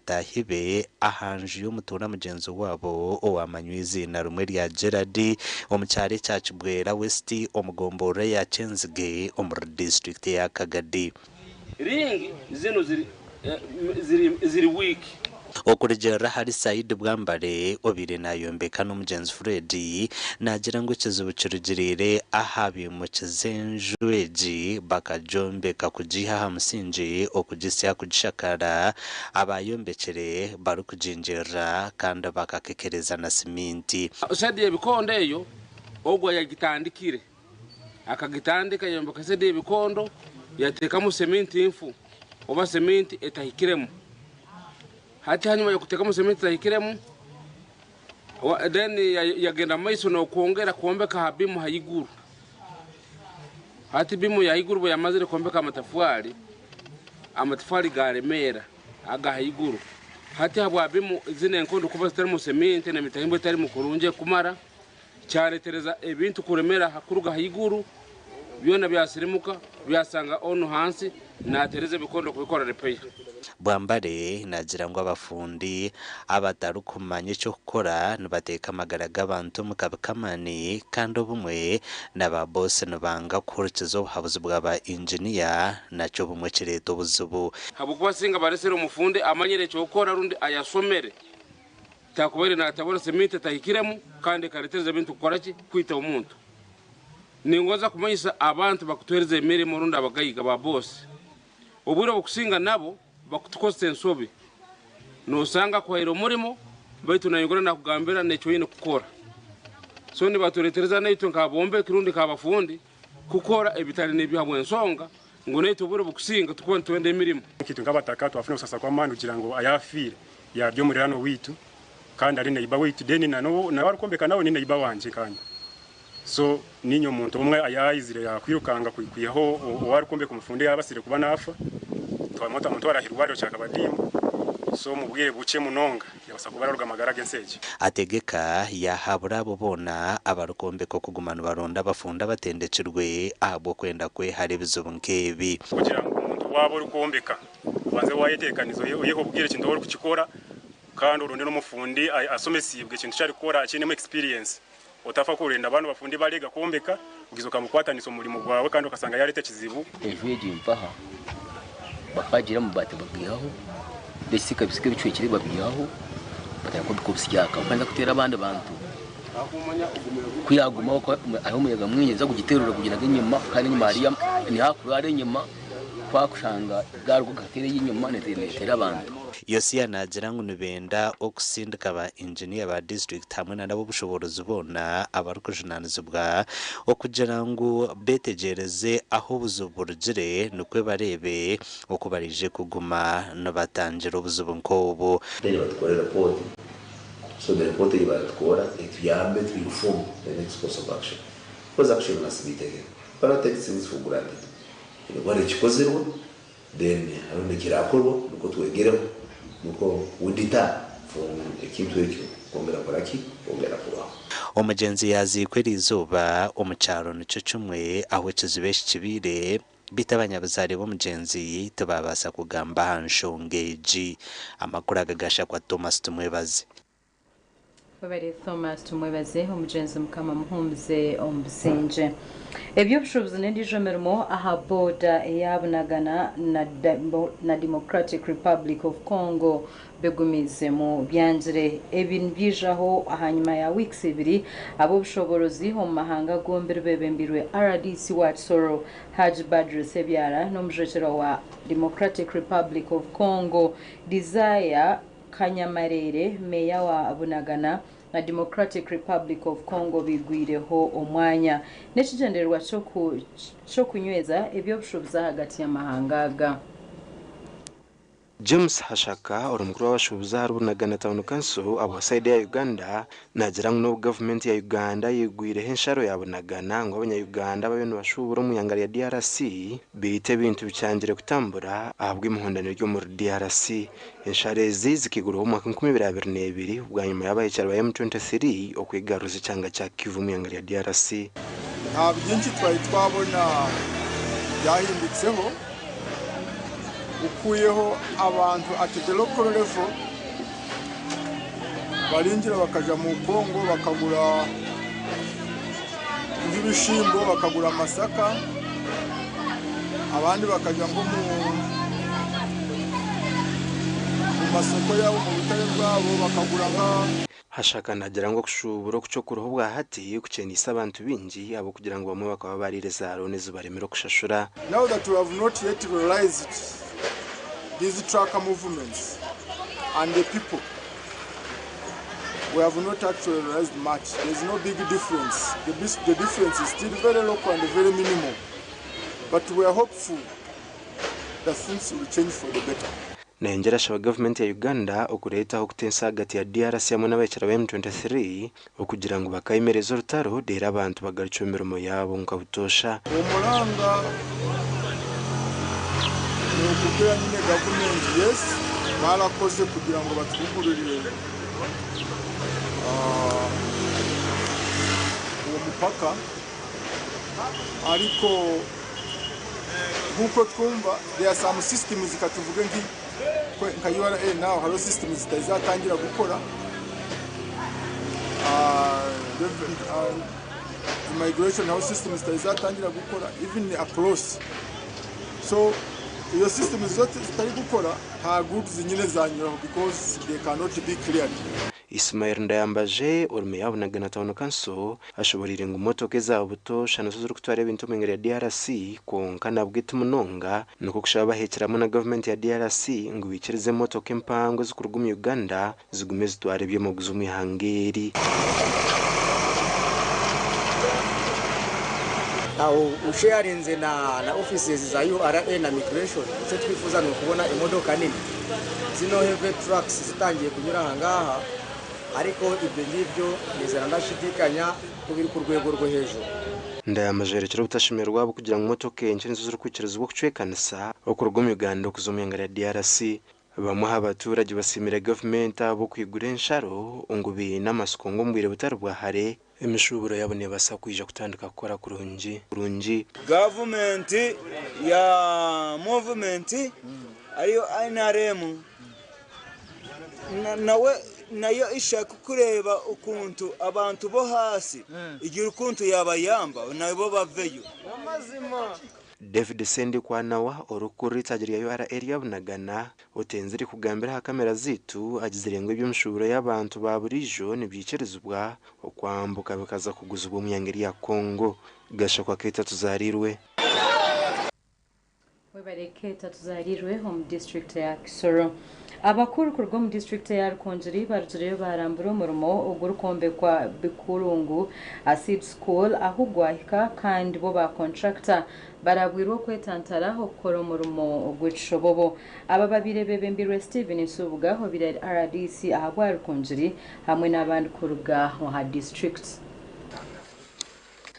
bataahi be aha nju y'omutuura mugyenzi waabo owamanywa eiziina rimwe rya Gerard omu kyaro ekya Kibwera West omu gomborora eya Kyenzige omuri disiturikiti eya Kagadi. Ring zinu ziri ziri ziri weak. Okurugiirira ahari Said Bwambale obaire nayombeka n'omugyenzi Fred, naagira ngu ekizibu kirugiriire aha baimukize enju egi bakagyombeka kugiiha aha musingi okugisya kugishakaara abayombekire barikugyingyerera kandi bakakekereza na siminti. Side y'ebikondo eyo ogwo ayagitandikire akagitandika yayombeka side y'ebikondo yateekamu seminti nfu oba seminti etahikiremu. Hati hanyuma y'okuteekamu seminti etahikiremu, then yagenda mumaiso n'okwongera kwombeka ha bimu haiguru. Hati bimu ya haiguru obu yamazire kwombeka amatafwali, amatafwali garemeera aga haiguru. Hati habwa bimu zinu enkondo kuba zitarimu seminti n'emitahimbwa etarimu kurungi ekumara, kyaretereza ebintu kuremera kuruga haiguru, byona byasirimuka byasanga onu hansi natereza ebikondo kubikora repair. Bwambale naagira ngu abafundi abatarikumanya eky'okukora nibateeka amagara g'abantu omu kabi k'amaani kandi obumwe na ba boosi nibanga kuhurikiza obuhabuzi bwa ba inginiya nakyo obumwe kireeta obuzibu. Habwokuba singa baresere omufundi amanyire eky'okukora rundi ayasomere, takubaire natabura seminti etahikiremu kandi ekaretereza ebintu kukora ki? Kwita omuntu. Ningonza kumanyisa abantu bakutuhereza emirimo rundi abagaiga ba boosi, obwire obukusinga nabo bakutukozesa ensobi. Nosanga akuhaire omurimo baitu nayongera nakugambira n'eki oine kukora. So nibaturetereza naitwe nk'abombeki rundi nk'abafundi kukora ebitari nibyo habw'ensonga ngu naitwe obwire obukusinga tukuba nitwenda emirimo. Itwe nk'abataka twafuna okusasa kw'amaani kugira ngu ayafiire yarya omuriraano waitu kandi ari neighbor waitu, then na n'owarikwombeka nawe ni neighbor wangye nkanye. So ninye omuntu omwe ayaizire yakwirukanga kwihaho owarikwombeka omufundi yabasire kuba nafa, twamutwara aha irwariro kya Kabadimba. So omu bwire bukye munonga yabasa kuba araruga amagara g'ensi egi. Ategeka yahabura abo boona abarikwombeka okuguma nibaronda abafundi abatendekirwe ahabw'okwenda kwehara ebizibu nk'ebi. Kugira ngu omuntu waaba orikwombeka obanze wayeteekaniza, oyehe obwire ekintu waaba orikukikora, kandi oronde n'omufundi asomesiibwe ekintu eki arikukora akiinemu experience. Otafa kurenda banu bafundi bareega kwombeka, ogiza okamukwatanisa omurimo gwawe kandi okasanga yareeta ekizibu. Enju egi mpaha bakagira amabaati bagihaho, ebisika ebisika ebicwekire babiihaho batandika kwombeka obusyaka. Kubanza kuteera abandi bantu ku yaagumaho hariho omuyaga mwingi niguza kugiterura guginaga enyima kandi enyima hariyo nihakura hariya enyima ku akushanga gaaruga gateera eyo enyima neteera abantu. Yosia naagira ngu nibenda okusindika ba inginiya ba disiturikiti hamwe na n'ab'obushoboorozi boona abarikujunaanizibwa okugira ngu beetegyereze ahu obuzibu burugire nikwo bareebe oku baraije kuguma nibatangira obuzibu nk'obu. Then batukore report. So the report ei baratukora etuyambe to inform the next course of action, because action must be taken. We cannot take things for granted. Wano ekikozirwe, then hariho nekirakorwa, nikwo twegereho, nikwo we deter from ekintu ekyo kwongera kukora ki? Kwongera kubaho. Omugyenzi yaaziikwa eriizooba omu kyaro nikyo kimwe ahu ekizibu eki kibaire, beitu abanyabuzaare b'omugyenzi tibaabaasa kugamba aha nshonga egi. Amakuru aga gashakwa Thomas Tumwebaze. Webare Thomas Tumwebaze, omugyenzi Mukama amuhumbize omu busingye. Eby'obushuubuzi n'endiijo mirimo aha booda eya Bunagana na Democratic Republic of Congo bigumiizemu byangire. Ebi nibyijaho ahanyima ya wiikisi ibiri ab'obushoboorozi omu mahanga gombiri bebembirwe RDC wa Kisoro Haji Badru Sebyara n'omujwekyerwa wa Democratic Republic of Congo Desire Kanyamarere, meeya wa Bunagana na Democratic Republic of Congo bigwireho omwanya n'ekigyendererwa ky'okunyweza eby'obushuubuzi ahagati y'amahanga aga. James Hashaka, ori mukuru w'abashuubuzi ahari Bunagana Town Council abwa side ya Uganda, naagira ngu n'obu gavumenti ya Uganda yigwireho ensharo ya Bunagana ngu abanya-Uganda babe nibashuubura omu ihanga rya DRC, beitu ebintu bikyangire kutambura ahabw'emihondano eri omuri DRC. Ensharo ezi zikaigurwaho omu mwaka 2022 bwanyima y'abahekyera ba M23 okwegaruza ekyanga kya Kivu omu ihanga rya DRC. Nta byingi twari twabona byahindutseho. Ukuyeho abantu at the local level barinjira bakaja mu Kongo bakagura nk'ibishimbo, bakagura amasaka, abandi bakaja nko mu masoko yabo, mu butare bwabo, bakagura nka Hashaka nagira ngu okushuubura okukyokuriho obwahati kukyeniise abantu baingi ahabw'okugira ngu bamwe bakaba bariire za looni ezibaremire okushashura. Now that we have not yet realized these tracker movements and the people, we have not actually realized much. There's no big difference. The difference is still very local and very minimal. But we are hopeful that things will change for the better. Nayongyera ashaba gavumenti ya Uganda okureetaho okutensa ahagati ya DRC hamwe n'abahekyera ba M23 okugira ngu bakayemereza orutaro reero abantu bagarukye omu mirimo yaabo nka butoosha. Omuranga ni ukubwira nyine gavumenti, yes, barakoze kugira ngo batwugururire uwo mupaka, ariko nk'uko twumva there are some systems, katuvuge nka URA naho hariho systems zitari zatangira gukora, immigration aho systems zitari zatangira gukora even across. So iyo systems zose zitari gukora, nta goods nyine zanyuraho because they cannot be cleared. Ismail Ndayambaje, ori meya wa Bunagana Town Council, ashoboreire ngu motoka eza butoosha nizo zirikutwara ebintu omu ihanga rya DRC, kwonka nabwo ti munonga. Nikwo kushaba abahekyeramu na gavumenti ya DRC ngu baikirize emotoka empango ezikuruga omu Uganda zigume zitware ebyamaguzi omu ihanga eri. Aho usharinze na offices za URA na migration, icyo twifuza ni ukubona imodoka nini zino heavy trucks zitangiye kunyura aha ngaha, ariko ibyo ngibyo nizera ndashidikanya ko biri ku rwego rwo hejuru. Ndayambaje yerekera obutashemererwa bwo kugira ngu motoka enkye nizo zirikwikirizibwa okucwekanisa okuruga omu Uganda okuza omu ihanga rya DRC. Bamwe aha baturage basiimire gavumenti ahabw'okwigura ensharo, ngu baine amasiko ngu omu bwire butari bwa hare emishuuburo yaabo neebaasa kwija kutandika kukora kurungi kurungi. Gavumenti ya movement ariyo NRM nawe nayo ishaka kureba ukuntu abantu bo hasi igira ukuntu yabayamba nabo baveyo. David Sendikwana, orikukurira itaagi rya URA rya Bunagana, otenzire kugambira aha kamera ziitu, agizire ngu eby'emishuuburo y'abantu ba buriijo nibyikirizibwa okwambuka bikaza kuguzibwa omu ihanga rya Congo. Gashakwa Keita tuzarirwe. Webareke tatuzarirwe. Omu district ya Kisoro, abakuru kuruga omu district ya Rukungiri barugireyo barambura omurimo ogurikwombekwa Bikurungu Seed School ahu gwahika, kandi bo ba contractor barabwirwe okwetantara okukora omurimo ogw'ekishobobo. Aba babire bebembirwe Steven Nsubuga, obire RDC ahabwa Rukungiri, hamwe n'abandi kuruga oha district.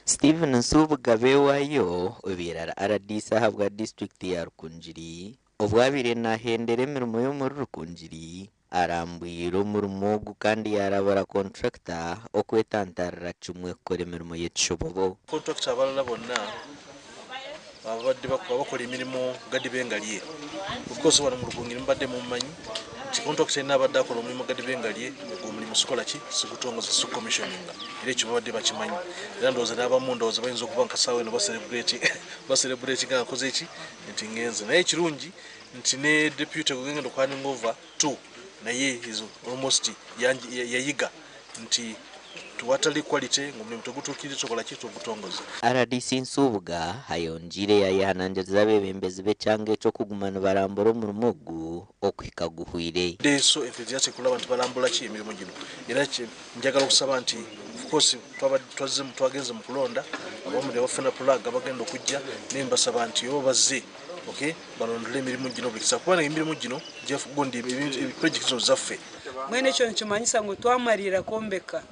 Stephen Nsubuga Bewayo, obeera RDC ahabwa disitulikiti ya Rukungiri, obwabire nahendera emirimo y'omuri Rukungiri, arambwire omurimo ogu kandi yarabura contractor okwetantarira kimwe kukora emirimo y'ekishobobo. Contractor abalala bonna ababadde bakola emirimu gadibengalye, of course wano mu Rukungiri mubadde mumanyi nti contractor yenna abadde akola omulimu gadibengalye, ogwo omulimu sikola ki, sigutongoza, sigucommissioninga. Era ekyo babadde bakimanyi, era ndowooza n'abamu ndowooza bayinza okuba nkasaawa eno bacelebrate nga nkoze ki, nti ngenze. Naye ekirungi nti ne deputy gwegenda okuhanding over to naye is almost yayiga nti tuwatali quality, ng'omulimu tegutuukirire, tokola ki, togutongoza. RDC Nsubuga ayongiire yayehanangiriza abebembezi b'ekyanga eky'okuguma nibarambura omurimo ogu okuhika guhwire. They so enthusiastic kulaba nti balambula ki emirimu gino, era njagala okusaba nti of course twazze twagenze mu kulonda, abamu ne bafuna plug abagenda okujja, naye mbasaba nti oba bazze, okay, balondole emirimu gino buli kiseera, kubanga emirimu gino gundi project zino zaffe. Mwene ekyo nikimanyisa ngu twamarira kwombeka,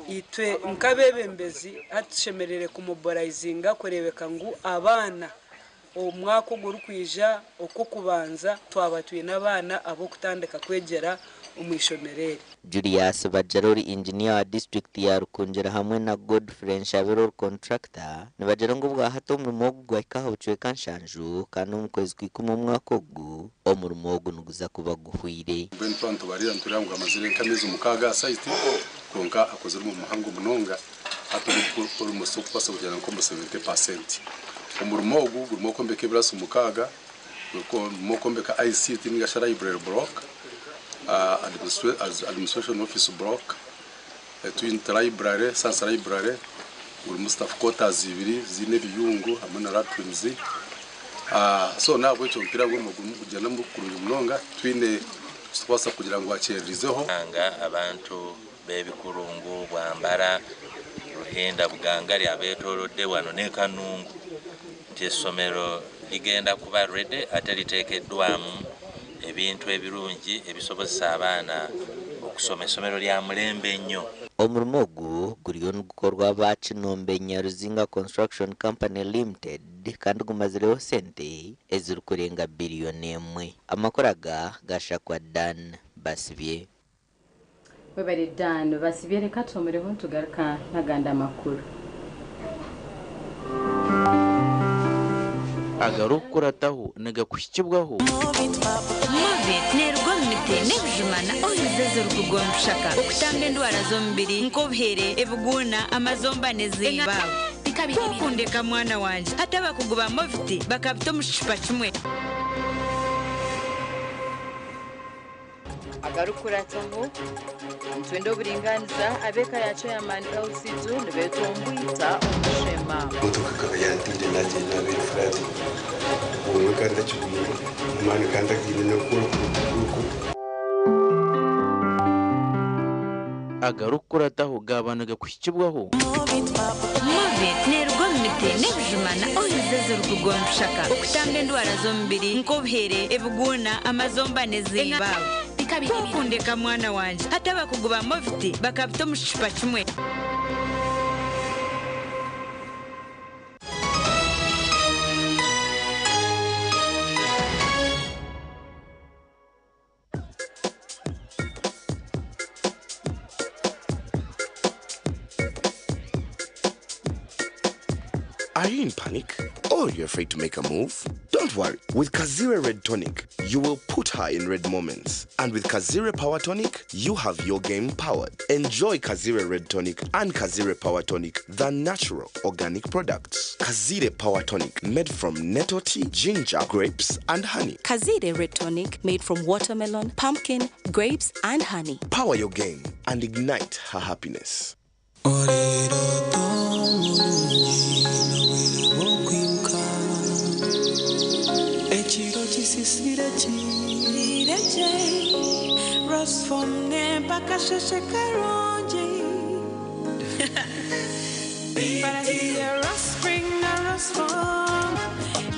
itwe nk'abebembezi hatushemerere kumobilizinga kurebeka ngu abaana Omwaka ogurikwija okw'okubanza twaba twine abaana ab'okutandika kwegyera omu ishomero eri. Julius Bagyera ori Inginiya wa disiturikiti ya Rukungiri hamwe na Godfrey Nshabire ori konturakita nibagira ngu obwahati omurimo ogu gwahika aha bucweka nshanju kandi omu kwezi kw'ikumi omwaka ogu omurimo ogu niguza kuba guhwire. Mbwenu twaba nitubarira nitureeba ngu amazire nk'ameezi mukaaga aha site kwonka akozire omurimo muhango munonga hati almost okubaasa kugira nk'omu 70%. Omurimo ogu gurimu okwombeka ebiraasi mukaaga, gurimu okwombeka ICT ninga shi library block, administration office block, twine library, science library, gurimu staff quarters ibiri ziine ebiyungu hamwe na latrines. So n'ahabw'ekyo nitureeba ngu omurimo gurimu kugyenda kurungi munonga twine ekitukubaasa kugira ngu akyererizeho. Nga abantu b'ebikurungu, Bwambara, Ruhinda, Bugangali abeetoolodde wano ne Kanungu nti essomero ligenda kuba ready ate liteekeddwamu ebintu ebirungi ebisobozesa abaana okusoma. Essomero lya mulembe nnyo. Omurimo ogu guriyo nigukorwa aba Kinombe Nyaruzinga Construction Company Limited kandi gumazireho sente ezirikurenga biriyoni emwe. Amakuru aga gashakwa Dan Basibye. Webare Dan Basibye reka tuhomereho nitugaruka n'agandi amakuru. Agarikukurataho nigakuhikibwaho. Movit neeruga omu miti n'ebijuma na oils ezirikuruga omu bishaka okutamba endwara z'omubiri nk'obuhere, ebiguuna, amazomba n'ezindi. Kwokundeka mwana wangye, hati abakugu ba Movit bakabita omu kicupa kimwe. Agarikukurataho, Nitwenda oburingaaniza, ab'eka ya Chairman LC2 nibetomboita omushema. Motoka ekaba yanteire nagyenda nabaire flat obumwe nkaba ntakigwire amaani nkaba ntagaine nokukora okuguru. Agarikukurataho gaaba nigakuhikibwaho. Movit neeruga omu miti n'ebijuma na oils ezirikuruga omu bishaka okutamba endwara z'omubiri nk'obuhere, ebiguuna, amazomba n'ezindi. Kwokundeka mwana wangye, hati abakugu ba Movit bakabita omu kicupa kimwe. Are you in panic? Or you're afraid to make a move? Don't worry. With Kazire Red Tonic, you will put her in red moments. And with Kazire Power Tonic, you have your game powered. Enjoy Kazire Red Tonic and Kazire Power Tonic, the natural organic products. Kazire Power Tonic, made from nettle tea, ginger, grapes, and honey. Kazire Red Tonic, made from watermelon, pumpkin, grapes, and honey. Power your game and ignite her happiness. Ekiro kisisire kireje Rosfom mpaka sheshe karungi Rospring na Rosfom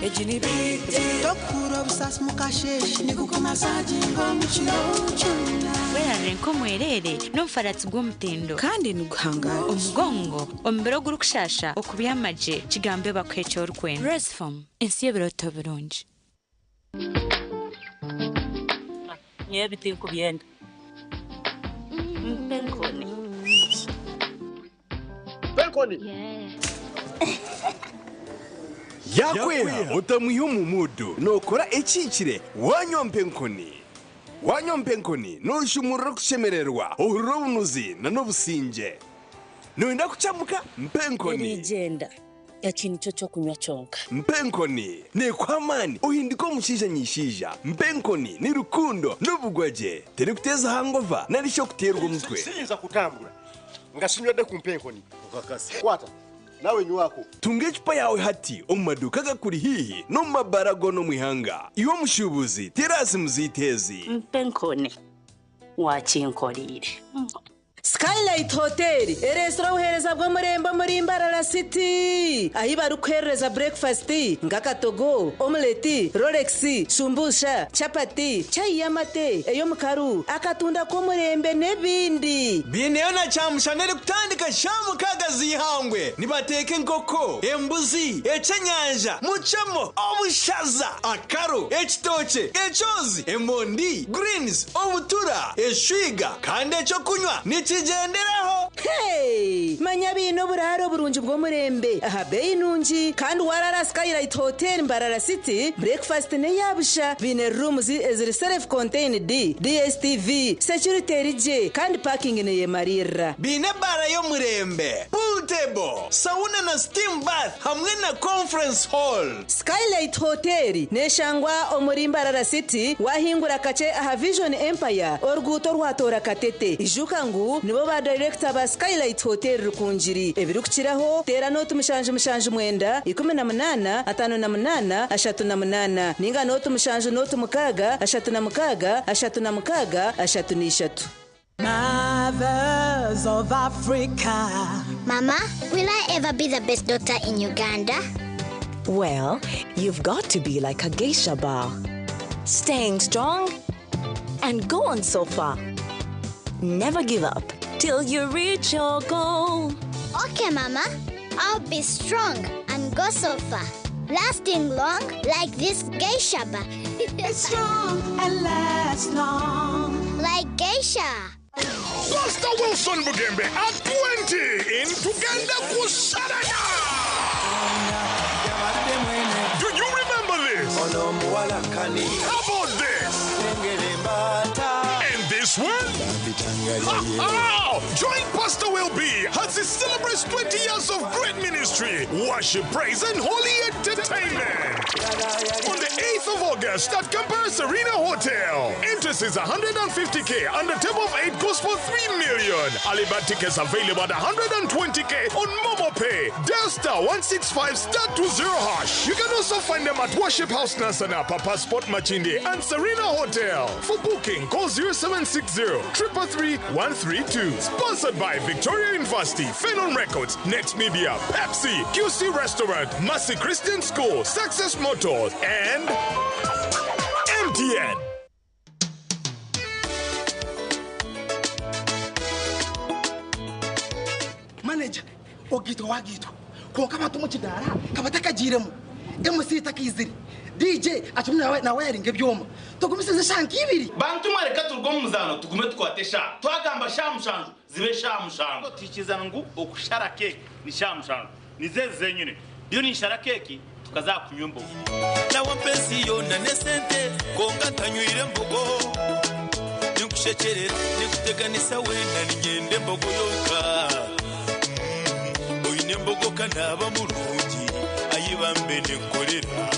egi ni biti Tokura obusasi mukasheshe nigukumasaginga omu kiro kyona Werarire nk'omwereere n'omufaratsi gw'omutindo. Kandi niguhangara. Omugongo, omubiri ogurikushasha, okubyama gye, kigambe bakuhe eki orikwenda. Rosfom, ensi y'ebirooto birungi. Nyowe ebi tinkubyenda. Mpa enkoni. Mpa enkoni. Yakweha otamwiha omu muudu nookora ekihikire wanywa mpa enkoni. Wanywa mpa enkoni nooshumurura okushemererwa, ohurira obunuzi n'obusingye. Nooyenda kukyamuka? Mpa enkoni. Erigyenda. Eki nikyo ky'okunywa kyonka. Mpa enkoni neekuha amaani ohinduke omushaija nyishaija. Mpa enkoni ni rukundo n'obugwagye. Terikuteeza hangova nari shi okuteerwa omutwe. Siyinza kutambura nga sinywedde ku mpa enkoni. Okakasa. Kwata nawe nywako. Tunga ecupa yaawe hati omu maduuka agakuri haihi n'omu mabaara goona omu ihanga. Iwe omushuubuzi, teera aha simu zaitu ezi. Mpa enkoni. Waakinkoreire. Skylight Hotel ereetsire obuheereza bw'omurembe omuri Mbarara City ahi barikuheerereza breakfast nk'akatogo, omelette, rolex, shumbusha, chapati, chai y'amate, ey'omukaru, akatunda k'omurembe n'ebindi. Biineyo na kyamushana erikutandika shaaha mukaaga z'eihangwe. Nibateeka enkoko, embuzi, ekyenyanja, mucemo, obushaza, akaro, ekitookye, ekyozi, emondi, greens, obutura, eshwiga kandi ekyokunywa nikigyenderaho. Hey! Manya biine oburaaro burungi bw'omurembe aha beeyi nungi kandi warara Skylight Hotel Mbarara City, breakfast n'eya busha. Biine rooms eziri self contained, DSTV, security eri gye kandi parking neyemariirira. Biine ebaara y'omurembe, pool table, sauna na steam bath hamwe na conference hall. Skylight Hotel neshangwa omuri Mbarara City wahingura kakye aha Vision Empire oruguuto orwatoora Katete. Ijuka ngu nibo ba dayirekita ba Skylight Hotel Rukungiri. Ebirikukiraho teera nooti 779 18 58 38 ninga nooti 7 nooti 6 36 36 33. Mothers of Africa. Mama, will I ever be the best daughter in Uganda? Well, you've got to be like a geisha bar. Staying strong and go on so far. Never give up till you reach your goal. Okay, Mama. I'll be strong and go so far. Lasting long like this geisha bar. It's strong and lasts long. Like geisha. Pastor Wilson Bugembe at 20 in Tugenda Kusharana. Do you remember this? How about this? And this one? Oh, join Pastor Will B as he celebrates 20 years of great ministry, worship, praise, and holy entertainment. On the 8th of August at Kampala Serena Hotel. Entrance is 150k and the table of 8 goes for 3 million. Alibad tickets available at 120k on Momo Pay. Dial star 165 star 20 hash. You can also find them at Worship House Nasana, Papa Sport Machinde, and Serena Hotel. For booking, call 0760 333 132. Sponsored by Victoria University, Phenon Records, Net Media, Pepsi, QC Restaurant, Mercy Christian School, Success Motors, and MTN. Manager ogitwa wagitwa konka abantu mu kidara kaba takagiremu MC takizire DJ atumwe nawe nawe yaringa ebyoma tugumisize shanka ibiri. Bantu mwareka turwo mu muzano tugume tukwate sha twagamba sha mushanju zibe sha mushanju tikizana ngu okushara keke ni sha mushanju nizeze zenyine iyo ni shara keke tukazakunywa imbogo. Nawe mpensi yona nesente konka ntanywire embogo ninkushekerera nikuteganisa wena ninyenda embogo yonka oine embogo kanaba murungi ayibambe nenkorera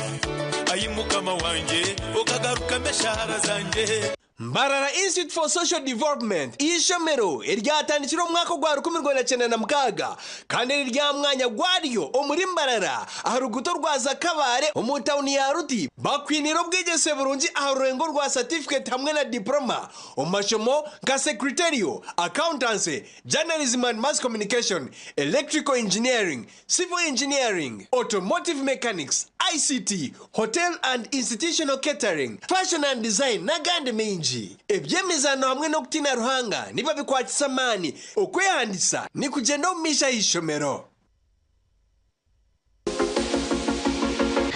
ayimukama wanje okagaruka meshahara zanje. Mbarara Institute for Social Development ishomero eryatandikira omwaka gwa 1996 kandi eri mwanya gwaryo omuri Mbarara aha ruguto rwa Zakabare omu tawuni ya Ruti bakwinira obwegyese burungi aha rurengo rwa certificate hamwe na diploma omu mashomo nka secretarial, accountancy, journalism and mass communication, electrical engineering, civil engineering, automotive mechanics, ICT, hotel and institutional catering, fashion and design n'agandi maingi. Ebyemizano hamwe n'okutina Ruhanga niba bikwatisa amaani okwehandisa ni kugenda omu maisho y'ishomero.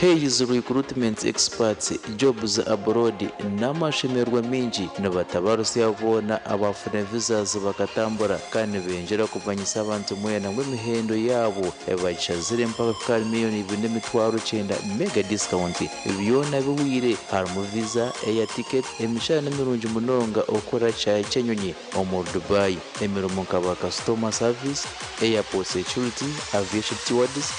Hayes Recruitment Experts Jobs Abroad n'amashemerwa mingi nibatabarusya boona abafuna visas bakatambura kandi benjera kumanyisa abantu mwena ngu emihendo yaabo bagishazire mpaka kukari 2,900,000 mega discount byona biwire harimu visa, air ticket, emishahara n'emirungi munonga okukora kyayi ky'enyonyi omu Dubai, emirimo nkaba customer service, airport security, aviation stewards,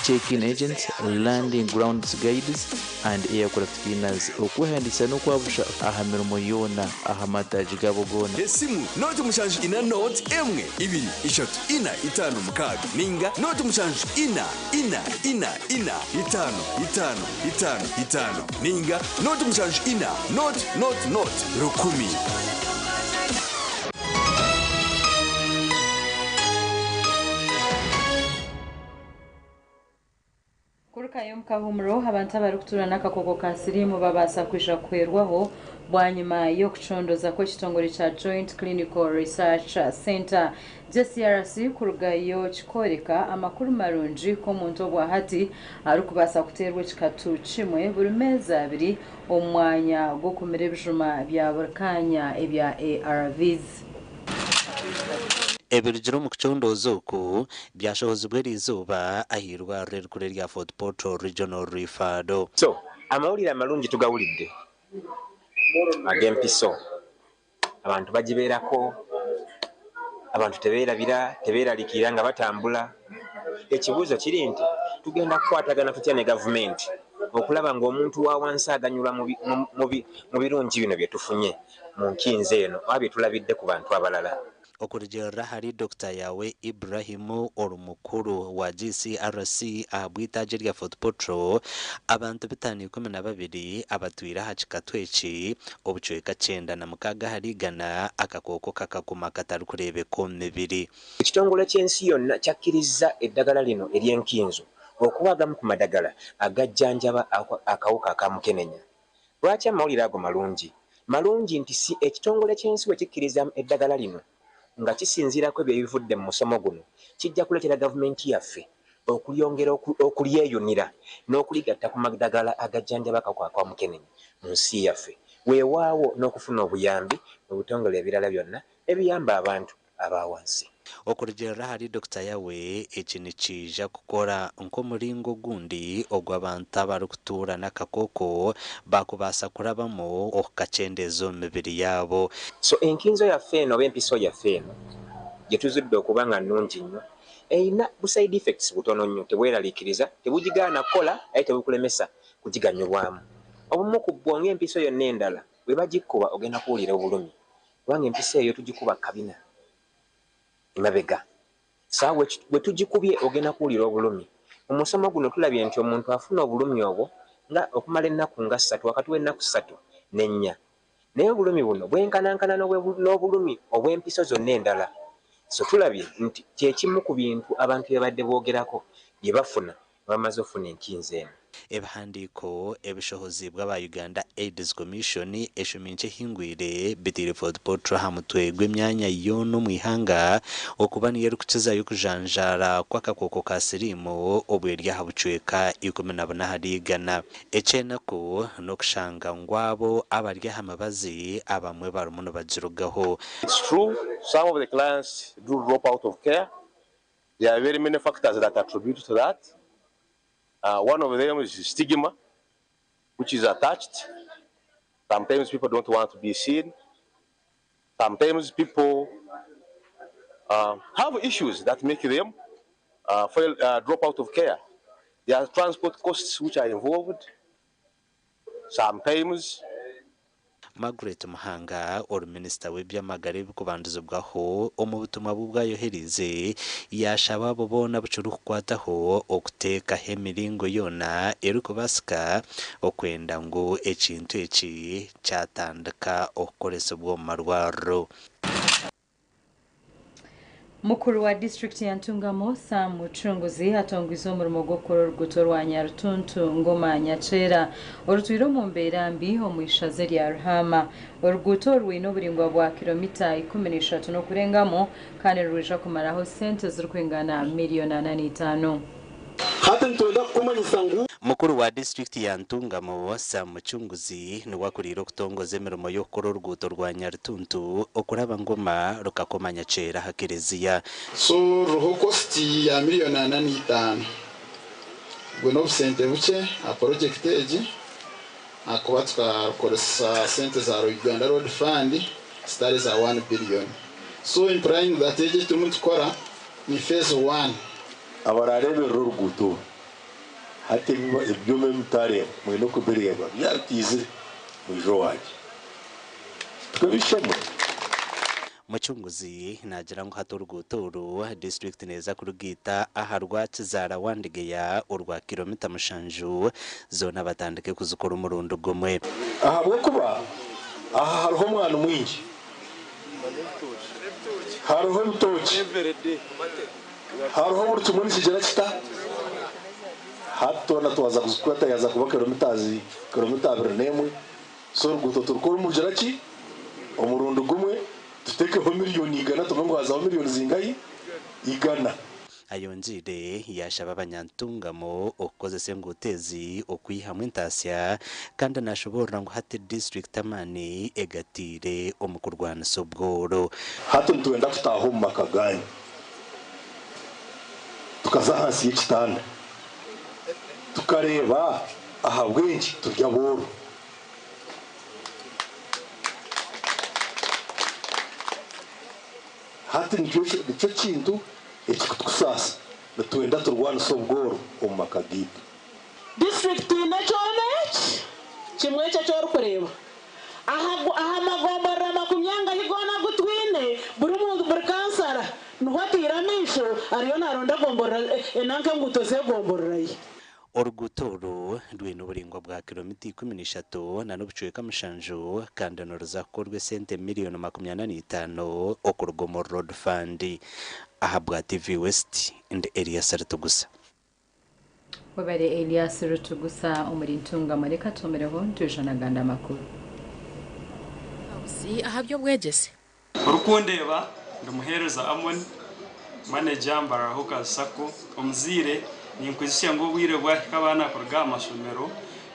check-in agents, landing grounds guides and aircraft cleaners. Okwehandisa n'okwabusha aha mirimo yoona aha mataagi gabo goona. Esimu noti mushanju ina noti emwe ibiri ishatu ina itano mukaaga ninga noti mushanju ina ina ina ina itano itano itano itano ninga noti mushanju ina noti noti noti rukumi. Mukahumuro abantu abarikutuura n'akakooko ka siriimu babaasa kwija kuhwerwaho bwanyima y'okucondoza kw'ekitongore kya Joint Clinical Research Centre, JCRC, kurugayo kikworeka amakuru marungi ku omuntu obwahati arikubaasa kuteerwa ekikatu kimwe buri meezi abiri omu mwanya gw'okumira ebijuma bya buri kaanya ebya ARVs. Ebirugire omu kucondooza oku byashohozibwa eriizooba ah'eirwariro erikuru erya Fort Portal Regional Referral. So amawulire amalungi tugawulidde ag'empiso, abantu bagibeerako, abantu tebeerabira, tebeeraliikirira nga batambula. Ekibuuzo kiri nti tugenda kukwatagana tutya ne gavumenti okulaba ng'omuntu wa wansi aganyulwa mu birungi bino bye tufunye mu nkinzo eno oba bye tulabidde ku bantu abalala. Okurugiirira ahari Dokita Yawe Ibrahim ori mukuru wa GCRC ahabw'eitaagi erya Fort Portal, abantu 512 abatwire aha kikatu eki, obucweka 96 ahari igana, akakooko kakaguma katarikureebeka omu mibiri. Ekitongole ky'ensi yonna kyakkirizza eddagala lino ery'enkinzo okuba agamu ku madagala agajjanjaba akawuka aka mukenenya. Lwaki amawulire ago malungi? Malungi nti si ekitongole ky'ensi bwe kikkiriza eddagala lino nga kisinziira kw'ebyo ebivudde mu musomo guno, kijja kuleetera gavumenti yaffe okulyongera okulyeyunira n'okuligatta ku madagala agajjanjaba akawuka aka mukenenya mu nsi yaffe weewaawo n'okufuna obuyambi mu bitongole ebirala byonna ebiyamba abantu aba wansi. Okurugiirira ahari Dokita Yawe, eki nikiija kukora nk'omuringo ogundi ogu abantu abarikutuura n'akakooko baakubaasa kurabamu okukakyendeeza omu mibiri yaabo. So enkinzo yaffe eno oba empiso yaffe eno gyetuzudde okuba nga nnungi nnyo erina bu side effects butono nnyo, tebweraliikiriza, tebugigaana kukola aye tebukulemesa kugiganyulwamu. Obumu ku bwo ng'empiso yonna endala bwebagikkuba ogenda kuwulira obulumi kubanga empiso eyo tugikuba kabina emabega. Saawa bwe tugikubye ogenda kuwulira obulumi. Mu musomo guno tulabye nti omuntu afuna obulumi obwo nga okumala ennaku nga ssatu, wakati w'ennaku ssatu n'ennya. Naye obulumi buno bwenkanankana n'obulumi obw'empiso zonna endala. So tulabye nti kye kimu ku bintu abantu bye babadde boogerako bye bafuna nga bamaze okufuna enkinzo eno. Ebihandiiko ebishohoziibwe aba Uganda AIDS Commission eshumi nkye ehingwire biteire Fort Portal aha mutwe gw'emyanya yoona omu ihanga okuba niyo erikukizayo okujanjaara kw'akakooko ka siriimu obwo eri aha bucweka 14 ahari igana. Eky'enaku n'okushanga ngu abo abari aha mibazi abamwe barimu nibagirugaho. It's true some of the clients do drop out of care, there are very many factors that attribute to that. One of them is stigma, which is attached. Sometimes people don't want to be seen. Sometimes people have issues that make them fail, drop out of care. There are transport costs which are involved. Sometimes Margaret Muhanga ori minisita w'eby'amagara ebirikubandizibwaho omu butumwa bwe obu ayoherize yaashaba abo boona abu kirikukwataho okuteekaho emiringo yoona erikubaasika okwenda ngu ekintu eki kyatandika okukoresibwa omu marwariro. Mukuru wa disiturikiti ya Ntungamo, Sam Mucunguzi atongwize omurimo gw'okukora oruguuto rwa Nyarutuntu Ngoma Nyakyera orutwire omu mbeera mbi omu ishaza erya Ruhaama. Oruguuto oru rwine oburaingwa bwa kiromita 13 n'okurengamu kandi nirwija kumaraho sente zirikwingana miriyoni 45. Hati nitwenda kukumanyisa ngu. Mukuru wa disiturikiti ya Ntungamo, Sam Mucunguzi niwe akuriire okutongoza emirimo y'okukora oruguuto rwa Nyarutuntu okuraba Ngoma rukakoma Nyakyera aha kereziya. So ruriho cost ya miriyoni 45. Obwo n'obusente bukye aha porojekiti egi ahakuba tukakoresa sente za Uganda Road Fund zitari eza one billion. So implying that egi eki turimu nitukora ni phase one. Abarareeberera oruguuto oru hati ebyoma ebi mutareeba mwine okubireeba byaba bitiizire mwije owangye. Tikwo b'eishe-emwe? Mucunguzi naagira ngu hati oruguuto oru disiturikiti neeza kurugaita aha rwa Kizaara Wandegeya orwa kiromita mushanju zoona batandike kuzikora omurundi gumwe. Ahabw'okuba aha hariho omwani mwingi, hariho ebitookye, hariho buri kimwe nikigira kita? Hati twona twaza kuzikwata yaza kuba kilomita 21. So oruguuto turukora omugira ki omurundi gumwe tutekeho miliyoni 100 tumenye ngu hazaho miliyoni zingahi 100. Ayongiire yashaba abanyantungamo okukozesa enguuto ezi okwihamu entasya kandi nashoboorora ngu hati disiturikiti amaani egatiire omu kurwanisa obworo. Hati nitwenda kutaaha omu maka gaanyu, tukaza ahansi y'ekitanda, tukareeba ahabw'enki turi abooro. Hati nikyo kintu ekikutusaasa, nitwenda turwanise obworo omu maka gaitu. Disiturikiti twine ekyoma eki kimwe ekyo eki orikureeba. Aha magomborora 40 goona agu twine, buri muntu, buri kansara niho ataire amaisho ariyo naaronda gomborora enanka enguuto z'egomborora ye. Oruguuto oru rwine oburingwa bwa kilomita 13 na n'obucweka 7 kandi niruza kukorwa esente miliyoni 45 okuruga omuri Road Fund. Ahabwa TV West, ndi Elias Rutugusa. Webare Elias Rutugusa omuri Ntungamo. Reka tuhomereho nitwija n'agandi amakuru. Obuhabuzi aha by'obwegyese. Orikundeeba ndi Muheereza Amon, Manager Mbarara Hawkers Sacco. Omuzaire ninkwijutsya ngu obwire bwahika abaana kuruga aha mashomero,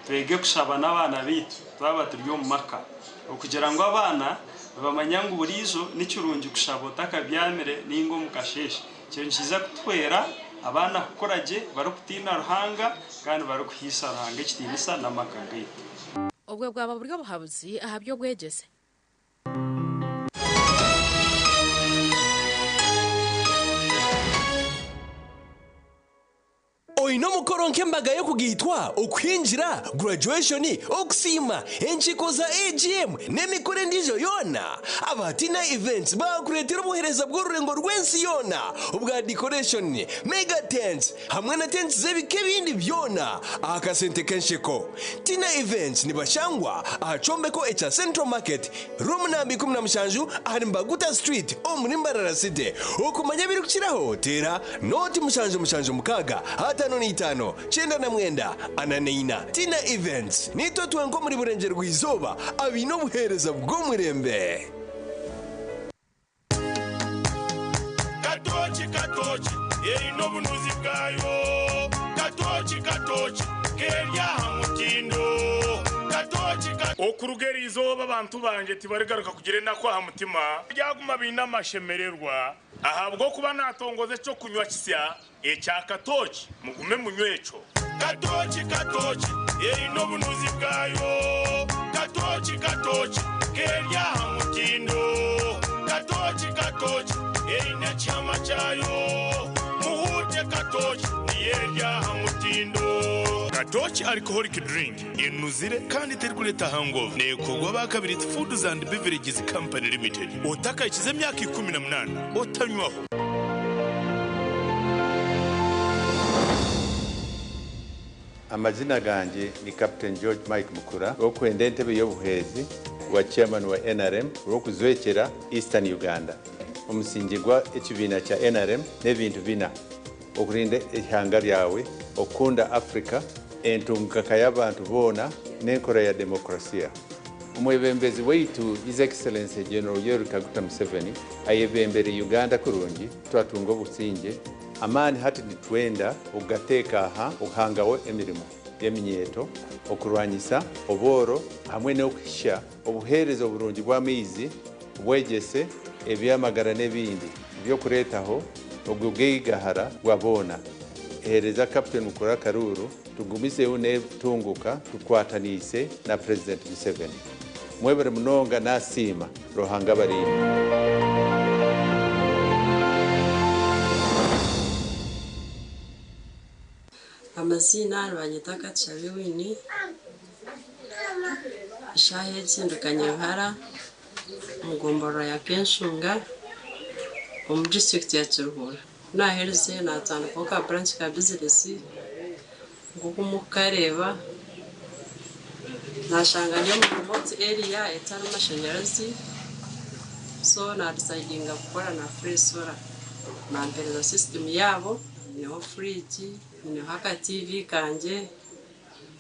twege kushaba n'abaana baitu twaba turi omu maka okugira ngu abaana nibamanya ngu buriijo ni kirungi kushaba otakabyamire ninga omu kasheeshe. Ekyo nikiija kutuhwera abaana kukura gye barikutiina Ruhanga kandi barikuhaisa Ruhanga ekitiinisa n'amaka gaitu. Obwo bwaba buri obuhabuzi aha by'obwegyese. Oine omukoro nk'embaga y'okugaitwa, okuhingira, graduation, okusiima, enkiiko za AGM n'emikoro endiijo yoona? Aba Tina Events baakureetera obuheereza bw'orurengo rw'ensi yoona obwa decoration, mega tents hamwe na tents z'ebika ebindi byona aha kasente k'ensheko. Tina Events nibashangwa aha kyombeko ekya Central Market, Room namba 17 ahari Mbaguta Street omuri Mbarara City. Okumanya ebirikukiraho teera nooti 776 55 99 44. Tina Events, Nitwe twenka omuri Burengyerwa-izooba abaine obuheereza bw'omurembe. Katooki katooki eine obunuzi bwayo Katooki katooki keri aha mutindo Katooki ka. Okuruga eri izooba abantu bangye tibarigaruka kugira enaku aha mutima, baryaguma baine amashemererwa, ahabw'okuba naatongoza eky'okunywa kisya ekya katooki, mugume munywe ekyo. Katooki katooki eine obunuzi bwayo Katooki katooki keri aha mutindo Katooki katooki eine ekihama kyayo Muhuute katooki niyo eri aha mutindo. Katooki Alcoholic Drink enuzire kandi terikureeta hangover neekorwa aba Kabirizi Foods and Beverages Company Limited. Otakahikize emyaka 18 otanywaho. Amazina gangye ni Captain George Mike Mukura, orikwenda entebe y'obuhwezi bwa Chairman wa NRM orikujwekyera Eastern Uganda. Omusingi gwa ekibiina kya NRM n'ebintu bina, okurinda eihanga ryawe, okukunda Africa, entunguka y'abantu boona n'enkora ya demokrasiya. Omwebembezi waitu His Excellency General Yoweri Kaguta Museveni ayebembere Uganda kurungi twatunga obusingye. Amaani hati nitwenda okugateeka aha okuhangaho emirimo y'eminyeeto, okurwanyisa obworo hamwe n'okuhisya obuheereza oburungi bw'amaizi, obwegyese, eby'amagara n'ebindi by'okureetaho ogugaigahara bwa boona. Heereza Captain Mukura Karuuru tugumizeho n'entunguka tukwataniise na Purezidenti Museveni. Mwebare munonga nasiima. Ruhanga abarinde. Amaziina nibanyeta Katushabe Winnie, eshaaha egi ndi Kanyabuhara omu gomborora ya Kenshunga omu disiturikiti ya Kiruhura. Ku naaherize naatandikaho ka branch ka bizinesi nk'oku murikukareeba, naashanga ndi omu remote area etarimu mashanyarazi so naadisaidinga kukora na Free Solar. Bampereza system yaabo, nyineho fridge. Nyineho aka TV kangye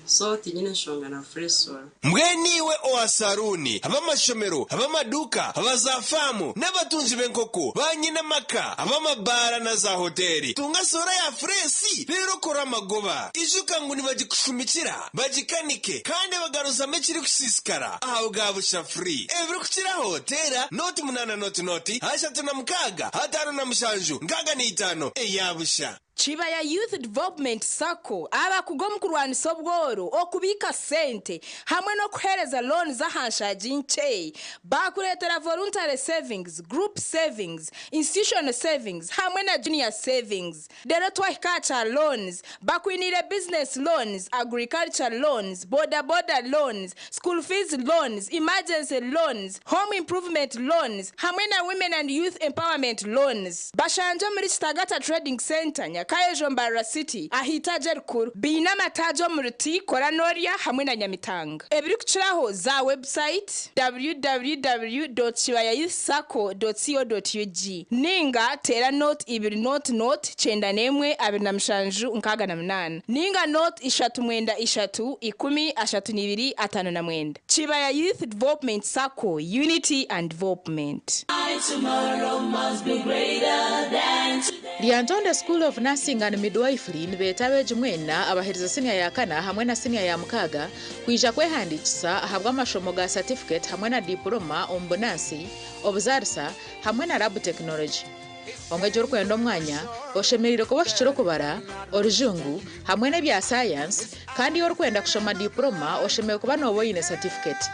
so tinyine nshonga na Fresh Solar. Mbwenu iwe owa saruuni, ab'amashomero, ab'amaduuka, aba zaafaamu, n'abatungi b'enkoko, baanyine amaka, ab'amabaara na zaahoteeri, tunga soora ya fureesi reero okore amagoba. Ijuka ngu nibagikushumikira, bagikanike, kandi bagaruzamu ekirikusiisikara ahabwa busha free. Ebirikukiraho, teera nooti munaana nooti nooti, 36, 57, 65 eya busha. Kibaya Youth Development Sacco abakugu omu kurwanisa obworo, okubiika sente hamwe n'okuheereza loans aha nshaagi nkye. Baakureetera Voluntary Savings, Group Savings, Institutional Savings hamwe na Junior Savings. Reero twahika aha kya loans, bakwiniire Business Loans, Agriculture Loans, Boda Boda Loans, School Fees Loans, Emergency Loans, Home Improvement Loans hamwe na Women and Youth Empowerment Loans. Bashangye omuri Kitagata Trading Centre, Nyakayejo Mbarara City, aha itaagi erikuru. Baine amataagi omuri Ti, Kora Norya hamwe na Nyamitanga. Ebirikukiraho za website www.kibayayouthsacco.co.ug ninga teera 0 2 0 0 91 27 68 ninga 0 3 9 3 10 32 59. Kibaya Youth Development Sacco, Unity and Development. Lyantonde School of Nursing and Midwifery nibeeta abeegi mwena abaherize siniya ya kana hamwe na siniya ya mukaaga kwija kwehandiikisa ahabw'amashomo ga satifiketi hamwe na diipuloma omu bunansi, obuzaarisa hamwe na lab technology. Omwegi orikwenda omwanya oshemereire kuba ohikire okubara, Orujungu hamwe n'ebya sayansi kandi orikwenda kushoma diipuloma oshemereire kuba nooba oine satifiketi.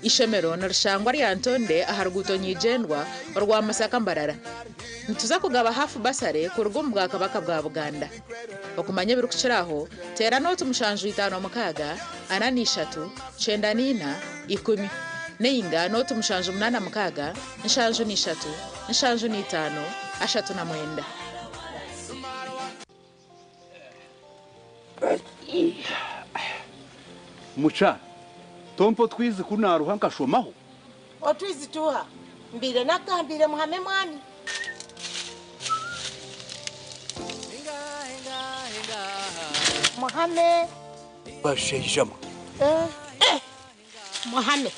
Ishomero nirishangwa Lyantonde aha ruguuto nyigyendwa orwa Masaka Mbarara. Nituza kugaba hafu basare kuruga omu Bwakabaka bwa Buganda. Okumanya ebirikukira aho, teera nooti 756 43 94 10 nainga nooti 786 73 75 39. Mukyara, tompa otwizi ku naaruha nkashomaho? Otwizi tuuha? Mbaire nakugambiire muhame mwami. Muhame. Bashaija mwe. Eh, eh, muhame.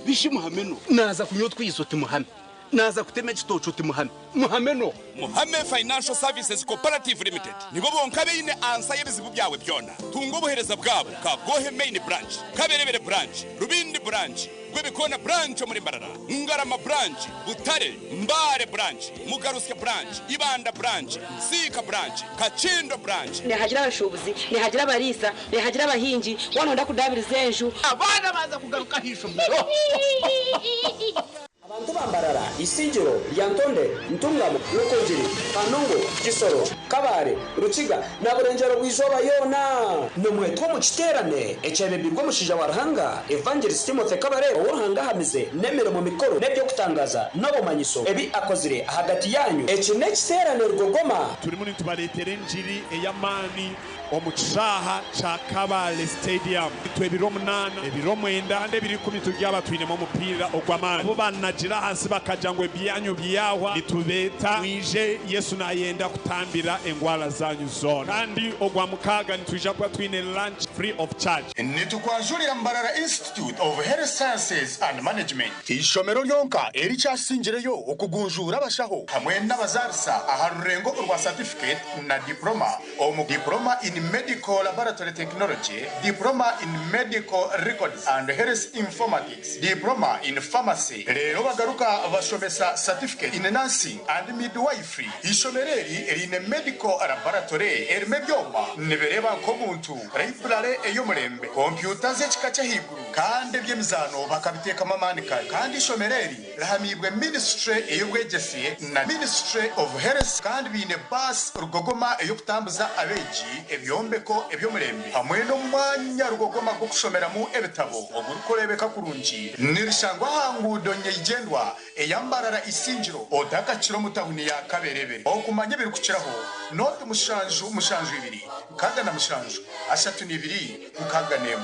Bishi muhame no. Naaza kunywa otwizi oti muhame. Naaza kutema ekitookye oti muhame. Muhame no. Muhame Financial Services Cooperative Limited nibo bonka abaine ansa y'ebizibu byawe byona. Tunga obuheereza bwabo Kabwohe Main Branch, Kaberebere Branch, Rubindi Branch, Rwebikoona Branch omuri Mbarara, Ngarama Branch, Butare, Mbale Branch, Mugarusya Branch, Ibanda Branch, Nsiika Branch, Kakindo Branch. Nihagira abashuubuzi, nihagira abariisa, nihagira abahingi, waaba nooyenda kudaabiriza enju. Abaana baaza kugaruka aha ishomero. Abantu ba Mbarara, Isingiro, Lyantonde, Ntungamo, Rukungiri, Kanungu, Kisoro, Kabale, Rukiga na Burengyero-bwa-izooba yoona nimwetwa omu kiteerane ekyebembirwe omushaija wa Ruhanga, Evangelist Timothy Kabarebe ou Ruhanga ahamize n'emirimo mikuru n'eby'okutangaaza n'obumanyiso ebi akozire ahagati yaanyu. Eki n'ekiteerane rugogoma. Turimu nitubareetera engiri ey'amaani omu kishaaha kya Kabale Stadium. Itwe ebiro munaana, ebiro mwenda kandi ebiro ikumi turyaba twinemu omupiira ogw'amaani. Abu banagira ahansi bakagira ngu ebyanyu byahwa, nitubeeta mwije, Yesu nayenda kutambira engwara zanyu zoona. Kandi Ogwamukaaga nitwija kuba twine lunch free of charge. Nitukwanjurira Mbarara Institute of Health Sciences and Management, eishomero ryonka erikyasingireyo okugunjuura abashaho hamwe n'abazaarisa aha rurengo orwa satifiketi na diploma omu Diploma in Medical Laboratory Technology, Diploma in Medical Records and Health Informatics, Diploma in Pharmacy reero bagaruka bashomesa Certificate in Nursing and Midwifery. Eishomero eri riine Medical Laboratory erimu ebyoma nibireeba nk'omuntu, Library ey'omurembe, kompyuta z'ekika ky'ahaiguru kandi eby'emizaano bakabiteekamu amaani kare. Kandi eishomero eri rihamiibwe Ministry ey'obwegyese na Ministry of Health kandi baine baasi rugogoma ey'okutambuza abeegi, ebyombeko eby'omurembe hamwe n'omwanya rugogoma gw'okushomeramu ebitabo ogurikureebeka kurungi. Nirishangwa aha nguudo nyeigyendwa eya Mbarara Isingiro otakakira omu tahuni ya Kaberebe. Okumanya ebirikukiraho, nooti 7 7 67 32 61.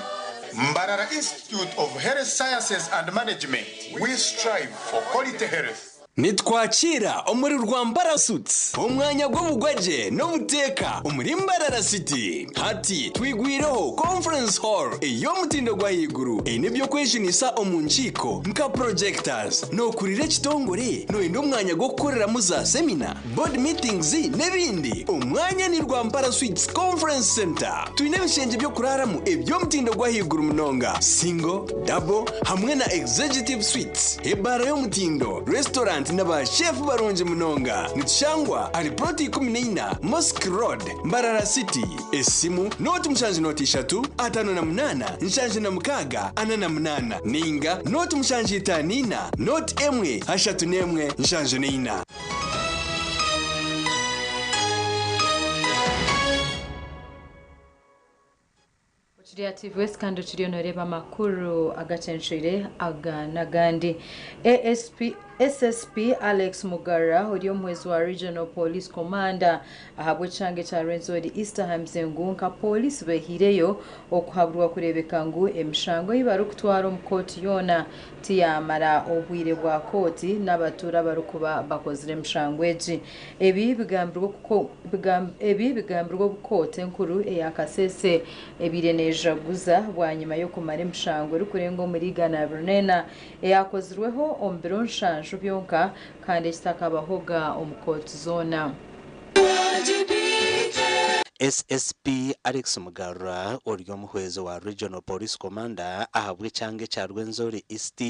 Mbarara Institute of Health Sciences and Management, we strive for quality health. Nitwakiira omuri Rwampara Suites, omwanya gw'obugwagye n'obuteeka omuri Mbarara City. Hati twigwireho Conference Hall ey'omutindo gw'ahaiguru eine eby'okwejunisa omu nkiiko nka projectors. Nookurira ekitongore? Nooyenda omwanya gw'okukoreramu za semina, board meetings n'ebindi? Omwanya ni Rwampara Suites Conference Centre. Twine ebishengye by'okuraaramu eby'omutindo gw'ahaiguru munonga, single, double hamwe na executive suites. Ebaara y'omutindo, restaurant na ba chef barungi munonga. Nitushangwa ahari plot 14 Mosque Road, Mbarara City. Esimu, nooti mushanju nooti ishatu, 58, 76, 48 ninga nooti mushanju itaano ina, nooti emwe, ashatu n'emwe, nshanju n'eina. Okiri aha TV West kandi okiriyo noreeba amakuru agacencwire aga n'agandi. ASP, SSP Alex Mugarra ori omuhwezi wa Regional Police Commander ahabw'ekyanga ekya Rwenzori East ahamize ngu nka pooriisi behiireyo okuhaburwa kureebeka ngu emishango ei barikutwara omu kooti yoona tiyamara obwire bwa kooti n'abatuura abarikuba bakozire emishango egi. Ebi Ebi bigambirwe obu kooti enkuru eya Kasese ebaire nejaguza bwanyima y'okumara emishango erikurenga omuri 204 eyakozirweho omu biro nshanju byonka kandi ekitakabahoga omu kooti zoona. SSP Alex Mugarura ori omuhwezi wa Regional Police Commander ahabw'ekyanga ekya Rwenzori East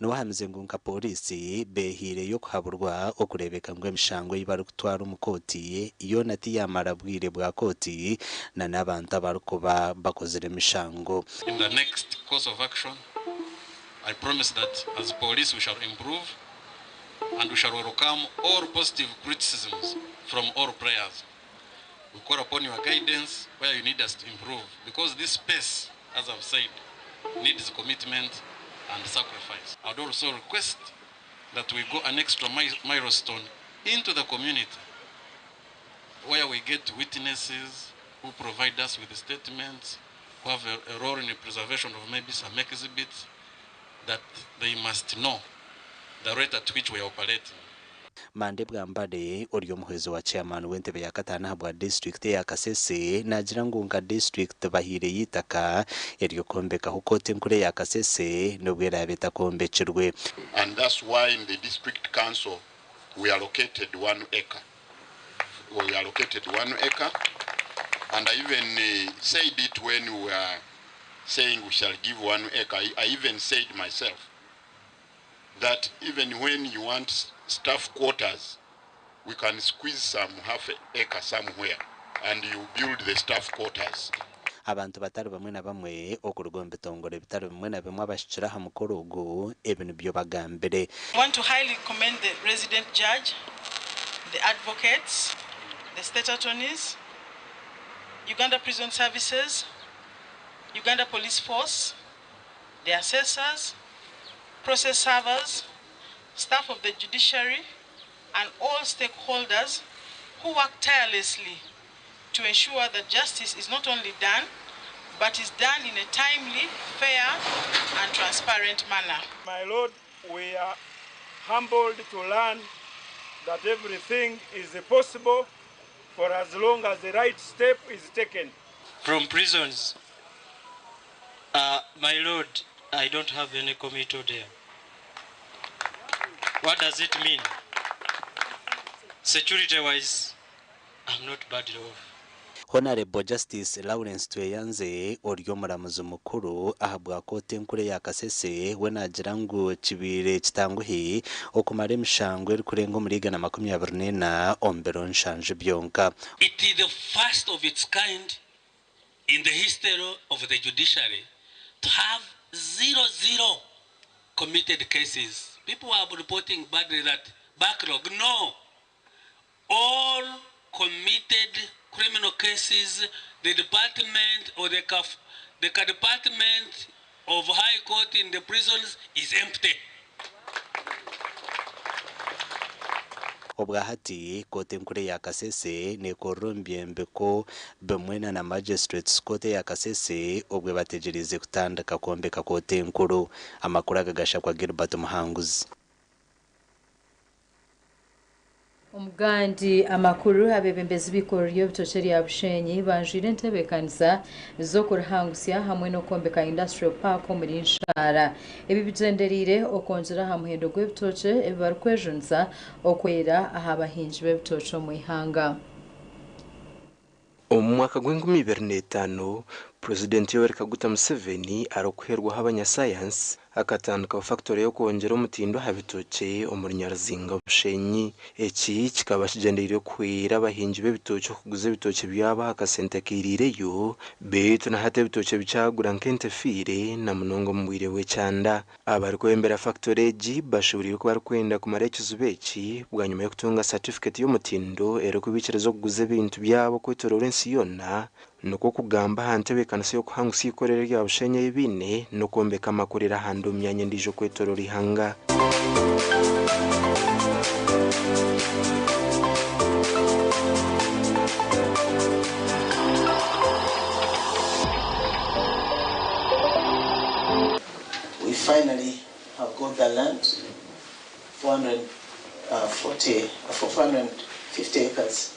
niwe ahamize ngu nka pooriisi behiireyo okuhaburwa okureebeka ngu emishango ei barikutwara omu kooti yoona tiyamara bwire bwa kooti na n'abantu abarikuba bakozire emishango. In the next course of action, I promise that as police we shall improve and we shall welcome all positive criticisms from all players. We call upon your guidance where you need us to improve because this space, as I've said, needs commitment and sacrifice. I'd also request that we go an extra milestone into the community where we get witnesses who provide us with statements, who have a role in the preservation of maybe some exhibits, that they must know the rate at which we are operating. Mande Bwambale ori omuhwezi wa chairman w'entebe ya kataano ahabwa disiturikiti eya Kasese naagira ngu nka disiturikiti bahaireyo eitaka ery'okwombekaho kooti enkuru eya Kasese n'obu eraabe etakombekirwe. And that's why in the district council we allocated one acre. We allocated one acre and I even said it when we were saying we shall give one acre. I, I even said myself that even when you want staff quarters, we can squeeze some half acre somewhere and you build the staff quarters. Abantu batari bamwe na bamwe okuruga omu bitongore bitari bimwe na bimwe abahikire aha mukoro ogu ebi nibyo bagambire. I want to highly commend the resident judge, the advocates, the state attorneys, Uganda Prison Services, Uganda Police Force, the assessors, process servers, staff of the judiciary, and all stakeholders who work tirelessly to ensure that justice is not only done, but is done in a timely, fair, and transparent manner. My Lord, we are humbled to learn that everything is possible for as long as the right step is taken. From prisons, my Lord, I don't have any committal there. What does it mean? Security-wise, I'm not bad off. Honarebo Justice Lawrence Tweyanze ori omuramuzi mukuru ahabwa kooti enkuru eya Kasese we naagira ngu kibaire kitanguhi okumara emishango erikurenga omuri 124 omu biro nshanju byonka. It is the first of its kind in the history of the judiciary to have zero, zero committed cases. People are reporting badly that backlog. No. All committed criminal cases, the department or the, the department of High Court in the prisons is empty. Obwahati, kooti enkuru eya Kasese nekorera omu byombeko bimwe na na Magistrates Court eya Kasese obwe bategyereize kutandika kwombeka kooti enkuru. Amakuru aga gashakwa Gilbert Muhanguzi. Omugandi amakuru abebembezi b'ikorero ry'ebitookye rya Bushenyi banjwire entebeekanisa z'okurihangusya hamwe n'okwombeka Industrial Park omuri Nshaara. Ebi bigyendereire okwongyera aha muhendo gw'ebitookye ebi barikwejunisa okwera aha bahingi b'ebitookye omu ihanga. Omu mwaka gw'enkumi ibiri n'etaano, Purezidenti Yoweri Kaguta Museveni arikuhwerwaho abanyasayansi akatandikaho fakitore y'okwongyera omutindo aha bitookye omuri Nyaruzinga Bushenyi. Eki kikaba kigyendereire kuhwera abahingi b'ebitookye okuguza ebitookye byabo aha kasente akairiireyo beitu na hati ebitookye bikyagura nk'ente efiire na munonga omu bwire bw'ekyanda. Abarikwebembera fakitore egi bashuuburiire ku barikwenda kumara ekizibu eki bwanyima y'okutunga satifiketi y'omutindo erikubaikiriza okuguza ebintu byabo okwetoroora ensi yoona nikwo kugamba aha ntebeekanisa y'okuhangusya eikorero erya Bushenyi ei baine n'okwombeka amakorero ahandi omu myanya endiijo okwetoroora eihanga. We finally have got the land, 440, 450 acres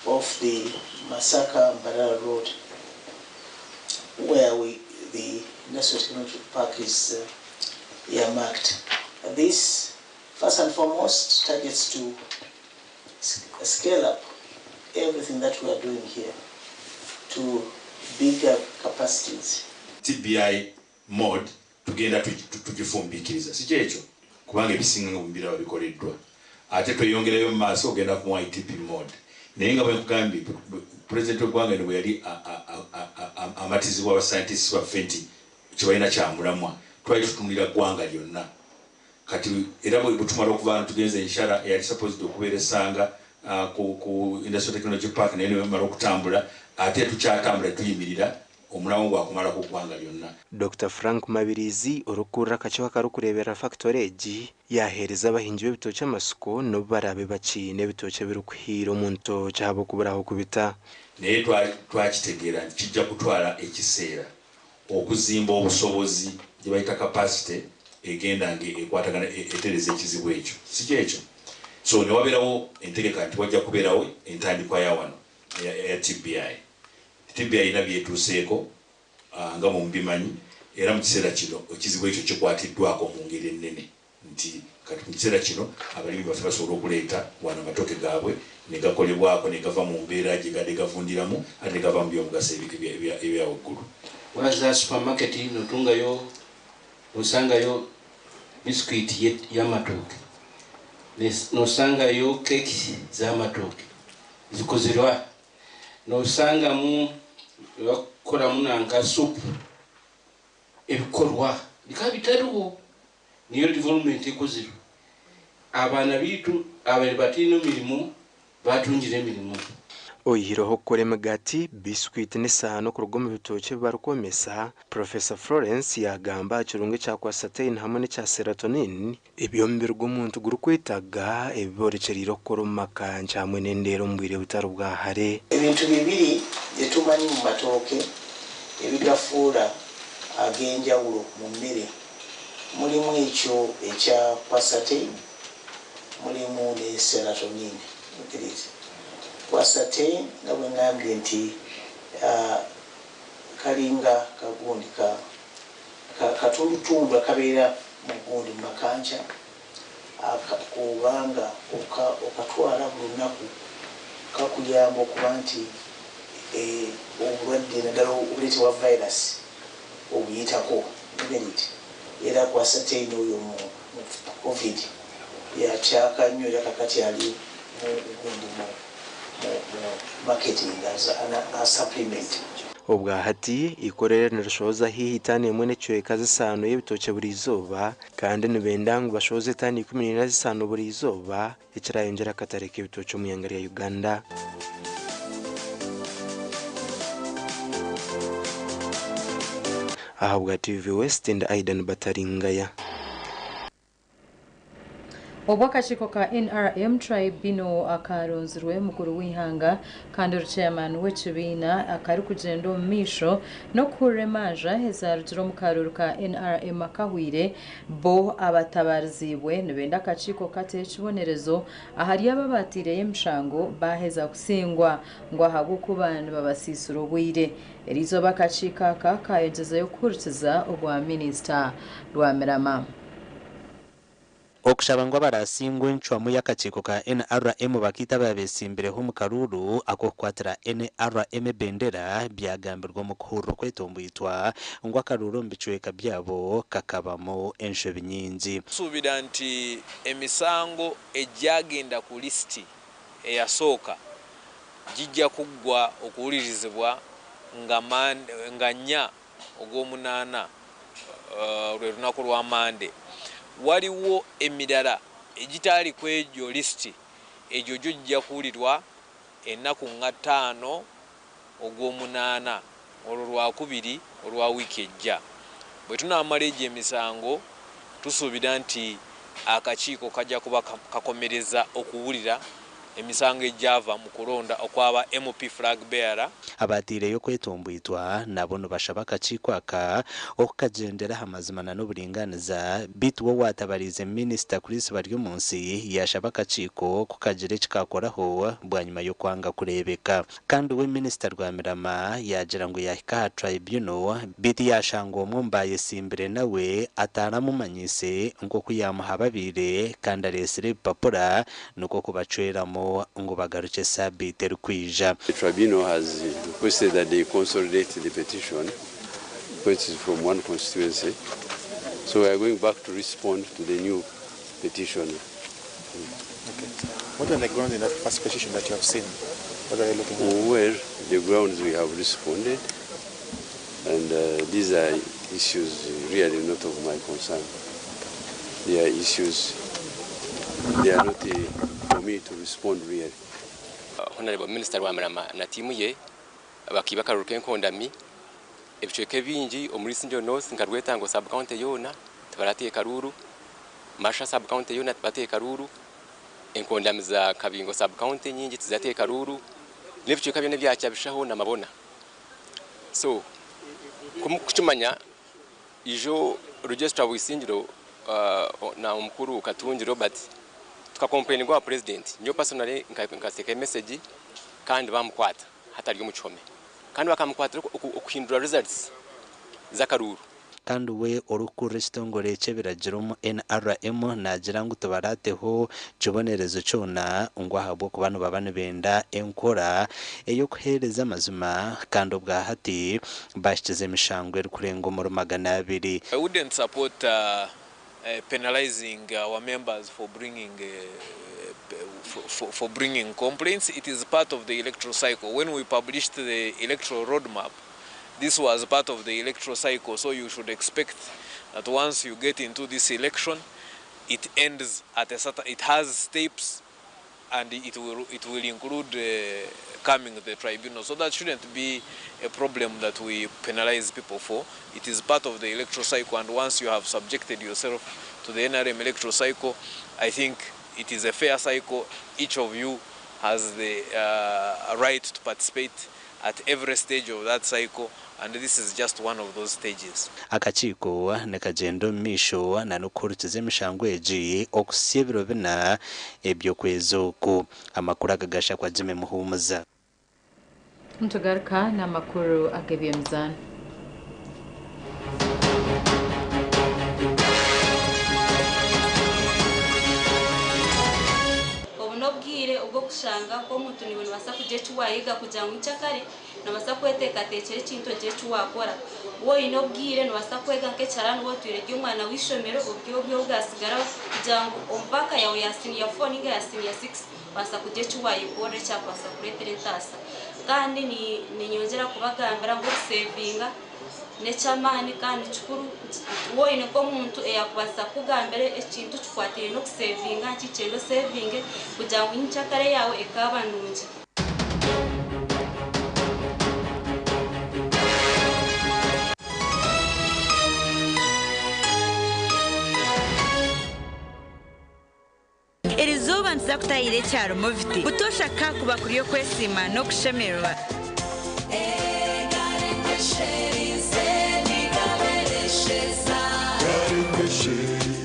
off the Masaka Mbarara Road, where we, the Industrial Technology Park is earmarked. This, first and foremost, targets to scale up everything that we are doing here to bigger capacities. TBI mode tugenda tugifumbiikiriza si kyekyo kubanga ebisinga nga bwembiraba bikoleddwa ate tweyongerayo mu maaso ogenda ku ITP mode naye nga bwenkugambye pulezidenti w'eggwanga eno bwe yali amatizibwa aba scientists baffe nti kyebalina kyamulamwa twali tutunulira ggwanga lyonna kati era bwetumala okuva tugenze enshara eyali supposed okubeera essanga ku, ku industrial technology park naye nebamala okutambula ate tukyatambula tuyimirira omulamwa gwakumalako ggwanga lyonna. Dokita Frank Mabirizi, orikukurira akakiiko akarikureeberera fakitore egi, yaaheereza abahingi b'ebitookye amatsiko n'obu baraabe bakiine ebitookye ebirikuhiira omu ntookye ahabw'okubura ah'okubita. Naye twakitegeera nti kijja kutwala ekiseera okuzimba obusobozi gye bayita capacity egenda nga ekwatagana etereza ekizibu ekyo si kyekyo so newabeerawo entegeka nti wajja kubeerawo entandikwa ya wano eya TBI. TBI erina byetuuseeko nga bwemubimanyi era mu kiseera kino ekizibu ekyo kikwatiddwako mu ngeri ennene nti kati mu kiseera kino abalimi baffe basobola okuleeta wano amatooke gaabwe negakolebwako negava mu mbeera gyegabadde gavundiramu ate negava mu byomugaso ebya waggulu. Waza supermarket notungayo nosangayo biscuit y'amatooke nosangayo keki z'amatooke zikozerwa nosangamu bakukoramu nanka supu ebikorwa bikaba bitariho niyo development ekozirwe abaana bitu abari bataine emirimo batungire emirimo. Oyihireho okukora emigaati, biskwiti n'esaano kuruga omu bitookye ebi barikwomesa, Professor Florence yaagamba aha kirungo ekya quercetin hamwe n'ekya serotonin ebi omubiri gw'omuntu gurikwetaaga ebi boorekyereire okukora omu maka nkye hamwe n'endeera omu bwire butari bwa hare. Ebintu bibiri byetumanyi mu matooke ebigafuula ag'enjawulo mu mmere mulimu ekyo ekya quercetin mulimu ne serotonin. Quercetin nga bwe ngambye nti kalinga kagundi ka katundutundu akabeera mu gundi mu makanca kubanga okatwala buli lunaku kakuyamba okuba nti obulwadde naddala obuleetebwa virus obuyitako eberiti era quercetin oyo mu covid yakyaka nnyo era kakati ali mu gundi mu marketing as a supplement. Obwa hati, eikorero nirishohoza haihi taani emwe n'ekicweka z'esaano y'ebitookye buri izooba kandi nibenda ngu bashohoze taani 14 z'esaano buri izooba ekirayongyera akatare k'ebitookye omu ihanga rya Uganda. Ahabwa TV West, ndi Aidan Bataringaya. Obwo akakiiko ka NRM Tribunal akarunzirwe mukuru w'eihanga kandi ori chairman w'ekibiina akarikugyenda omu maisho n'okuhurira emanja ezarugire omu karuuru ka NRM akahwire, bo abatabaariziibwe nibenda akakiiko kateho ekibonerezo ahari abo abaateireyo emishango baaheza kusingwa ngu ahabw'okuba nibabasiisira obwire. Eriizooba akakiiko aka kaayegyezayo kuhurikiza ogwa minisita Rwamirama. Okushaba ngu abarasingwe encwamu y'akakiiko ka NRM bakaita ababesimbireho omu karuuru ak'okukwatira NRM ebendera byagambirwe omu kuhurira okwetomboitwa ngu akaruuru omu bicweka byabo kakabamu enshobi nyingi. Tusuubira nti emisango egyagenda ku lisiti eyasooka gijja kuggwa okuwulirizibwa nga nnya Ogwomunaana lwe lunaku lwa Mande. Waliwo emirala egitali kwegyo lisiti, egyo gyo gijja kuwulirwa enaku nga ttaano Ogwomunaana, olwo Lwakubiri olwa wiiki ejja. Bwe tunaamala egyo emisango, tusuubira nti akakiiko kajja kuba kakomereza okuwulira emisango egyava mu kulonda okwaba MP Flag Bearer. Abaateireyo kwetomboitwa nabo nibashaba akakiiko aka okukagyendera aha mazima na n'oburingaaniza beitu we owaatabariize Minisita Chris Baryomunsi yaashaba akakiiko kukagira eki kaakoraho bwanyima y'okwanga kureebeka. Kandi we Minisita Rwamirama yaagira ngu yaahika aha Tribunal beitu yaashanga omwe omu baayesimbire nawe ataramumanyiise nk'oku yaamuhababiire kandi areetsire ebipapura nikwo kubacweramu ngu bagarukye saabiiti erikwija. The tribunal has requested that they consolidate the petition because it is from one constituency. So we are going back to respond to the new petition. Okay. What are the grounds in that first petition that you have seen? What are you looking at? Well, the grounds we have responded, and these are issues really not of my concern. They are issues, they are not for me to respond really. Honorable Minister Rwamirama na tiimu ye bakiiba akaruru k'enkondami ebicweka ebingi omuri Isingiro North nka Rwetango sub county yoona tibarateire karuuru, Masha sub county yoona tibateire karuuru, enkondami za Kabingo sub county enyingi tizirateire karuuru n'ebicweka byona ebya Kyabishaho na Mabona. So kukimanya ijo Registrar wa Isingiro na omukuru Katungi Robert tukakompureninga owa Purezidenti, nyowe personally nkateekayo emesegi kandi bamukwata hati ari omu kihome kandi bakamukwatira okuhindura results z'akaruuru. Kandi we orikukurira ekitongore ky'ebiragiro omu NRM naagira ngu tibarateho kibonerezo kyona ngu ahabw'okuba nibaba nibenda enkora ey'okuheereza amazima kandi obwahati bahikize emishango erikurenga omuri 200. I wouldn't support penalizing our members for bringing for bringing complaints. It is part of the electoral cycle. When we published the electoral roadmap, this was part of the electoral cycle, so you should expect that once you get into this election, it ends at a certain, it has steps and it will include coming to the tribunal. So that shouldn't be a problem that we penalize people for. It is part of the electoral cycle, and once you have subjected yourself to the NRM electoral cycle, I think it is a fair cycle. Each of you has the right to participate at every stage of that cycle, and this is just one of those stages. Akakiiko nikagyenda omu maisho na n'okuhurikiza emishango egi okuhitsya ebiro bina eby'okwezi oku. Amakuru aga gashakwa Jimmy Muhumuza. Nitugaruka n'amakuru ag'eby'emizaano. Obu n'obwire obw'okushanga nk'omuntu niiwe nobaasa kugira eki waayiga kugira ngu nkyakare nobaasa kweteekateekyera ekintu ogire eki waakora. Waaba oine obwire nobaasa kwega nk'ekiharani waaba otwire ori omwana w'eishomero obwire obwo bwasigaraho kugira ngu omu paaka yaawe ya siniya 4 ninga ya siniya 6 obaasa kugira eki waayekorera ekyakubaasa kureetera entaasa. Kandi niinyongyera kubagambira ngu okusevinga n'eky'amaani kandi kikuru waaba oine nk'omuntu eyaakubaasa kukugambira ekintu kikwataine n'okusevinga nkikyenda osevinge kugira ngu nyenkyakare yaawe ekaaba nungi. Erizooba nituza kutayira ekyaro Moviti. Butoosha kakuba kuri okwesiima n'okushemererwa.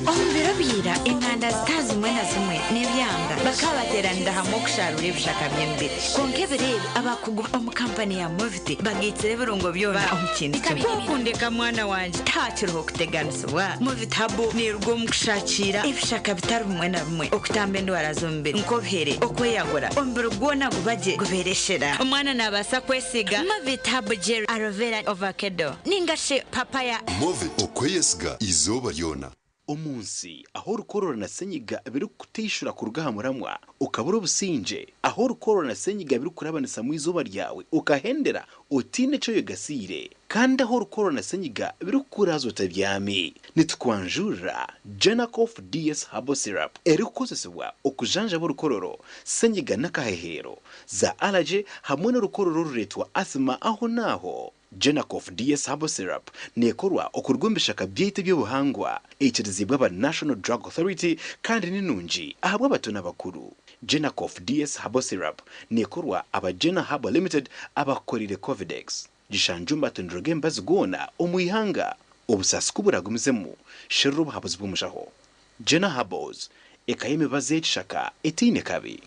Omu biro bya ira, enganda zitari zimwe na zimwe n'ebyanga bakaba bateeranira hamwe okusharuura ebishaka by'emibiri. Kwonka ebiro ebi, abakugu omu kampani ya Moviti bagaitsire ebirungo byona omu kintu kimwe. Ku okundeka mwana wangye, tihakiriho kuteganisibwa. Moviti Herbal neeruga omu kushakiira ebishaka bitari bimwe na bimwe okutamba endwara z'omubiri nk'obuhere, okweyagura, omubiri gwona guba gye gubeera eshera. Omwana naabaasa kwesiiga Movit Herbal Gel Aloe Vera Ovakedo ninga shi Papaya. Movit, okweyesiga eizooba ryona. Omu nsi ahu orukorora na senyiga birikukuteishura kuruga aha muramwa okabura obusingye, ahu orukorora na senyiga birikukurabanisamu eizooba ryawe okahendera otaine eki oyegasiire, kandi ahu orukorora na senyiga birikukuraaza otabyami, nitukwanjurira Genacof DS Herbal Syrup erikukozesibwa okujanjaba orukororo, senyiga n'akaheheero, za allergy hamwe n'orukorora orureetwa asthma aho n'aho. Genacof DS Herbal Syrup neekorwa okuruga omu bishaka byaitu eby'obuhangwa, eikiriziibwe aba National Drug Authority kandi ni nungi ahabw'abato n'abakuru. Genacof DS Herbal Syrup neekorwa aba Gena Herbal Limited abakukoreire Covidex. Gishangye omu matundiro g'emibazi goona omu ihanga. Obusaasi ku buragumizemu, sherura obuhabuzi bw'omushaho. Gena Herbals, eka y'emibazi y'ekishaka etaine kabi.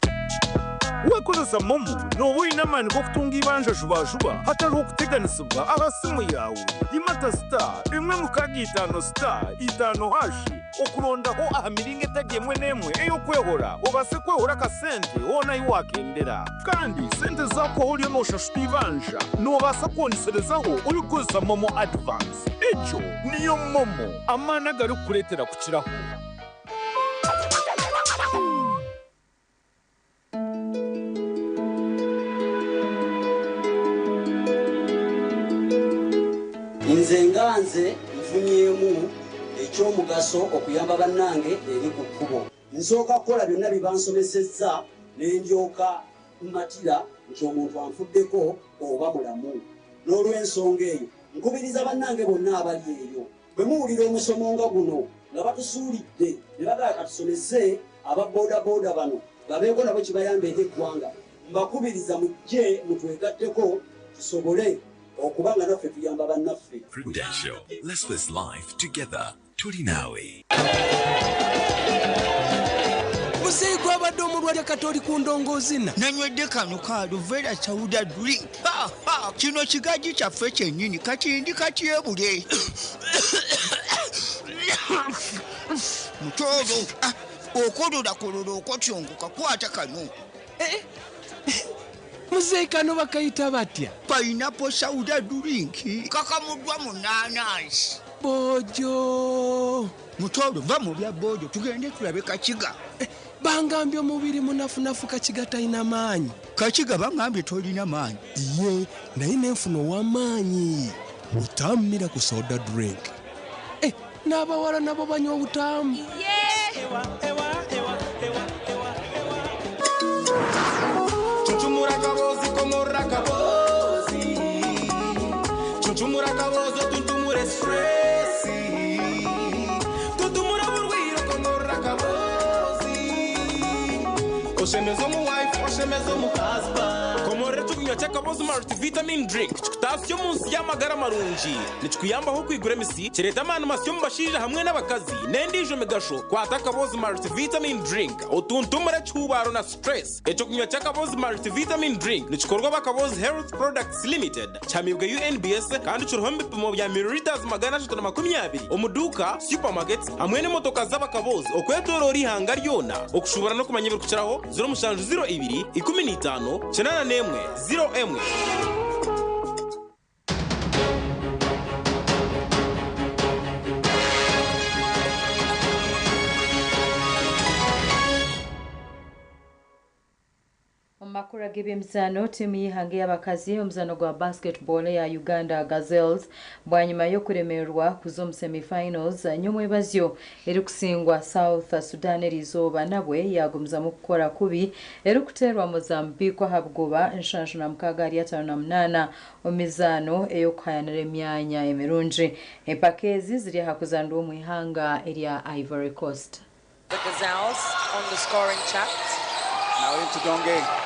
Wakozesa MoMo, nooba oine amaani g'okutunga eibanja jubajuba hatariho kuteganisibwa aha simu yaawe. Imata star emwe mukaaga itaano star itaano hashi okurondaho aha miringo etari emwe n'emwe ey'okwehora obaase kwehora akasente hoona ahi waakendera. Kandi sente zaakuhwaho oriyo nooshashura eibanja, noobaasa kwongyeserezaho orikukozesa MoMo Advance. Egyo niyo MoMo, amaani agarikukureetera kukiraho. Nze nga nze nfunyeemu eky'omugaso okuyamba bannange eri ku kkubo. Nsooka kukola byonna bye bansomesezza ne ndyoka mmatira nti omuntu anfuddeko oba mulamu. N'olw'ensonga eyo nkubiriza bannange bonna abali eyo bwe muwulira omusomo nga guno nga batusuulidde ne bagamba katusomese aba bodaboda bano babeeko nabo kibayamba eri eggwanga, mbakubiriza mujje mutwegatteko tusobole okuba nga naffe tuyamba bannaffe. Prudential, let's face life together. Tuli naawe. Muzeeyi gwabadde omulwadde kati oli ku ndongoozina. Nanywedde kano ka Aluvera Sauda drink. Ha, ha, kino kigaji kyaffe kyennyini kati ndi katyebule. Mutooro, ah, okololakololo okotyongoka kwata kano. Eh, eh, muzeeyi kano bakayita batya? Pineapple Sauda drink kakamuddwa mu naanansi. Boojo. Mutooro va mu bya boojo tugende tulabe Kakiga. Eh, bangambye omubiri munafunafu Kakiga talina maanyi. Kakiga bangambye tolina maanyi. Iye naye nenfuna ow'amaanyi. Butamu miracle soda drink. Eh, n'abawala nabo banywa obutamu. Chuchumura kabozi komora kabozi Chuchumura kabozi otuntumure stressi Tutumura burwiro komora kabozi Oshemeza omu wife oshemeza omu husband Komorera ekyokunywa ky'akabozi multivitamin drink kikutaasya omu nsi y'amagara marungi. Nikikuyambaho okwigura emisi, kireeta amaani masya omu bashaija hamwe n'abakazi n'endiijo migasho. Kwata akabozi multivitamin drink otuntumure ekihuubaaro na stress. Ekyokunywa ky'akabozi multivitamin drink nikikorwa aba Kabozi Health Products Limited, kihamiibwe UNBS kandi kiriho omu bipimo bya millilitres 320 omu duuka, supermarkets hamwe n'emotoka z'abakabozi okwetoroora eihanga ryona. Okushuubura n'okumanya ebirikukiraho, 0702 15 81 01. Omu makuru ag'eby'emizaano, tiimu y'eihanga ey'abakazi omuzaano gwa basketball eya Uganda Gazelles bwanyima y'okuremererwa kuza omu semi-finals nyomwebazyo erikusingwa South Sudan eriizooba nabwe yaagumizamu kukora kubi erikuteerwa Mozambique aha bugoba 76 ahari 58 omu mizaano ey'okuhayanira emyanya emirungi. Empaka ezi ziri aha kuzaanirwa omu ihanga erya Ivory Coast. The Gazelles on the scoring chart. Now into Donge.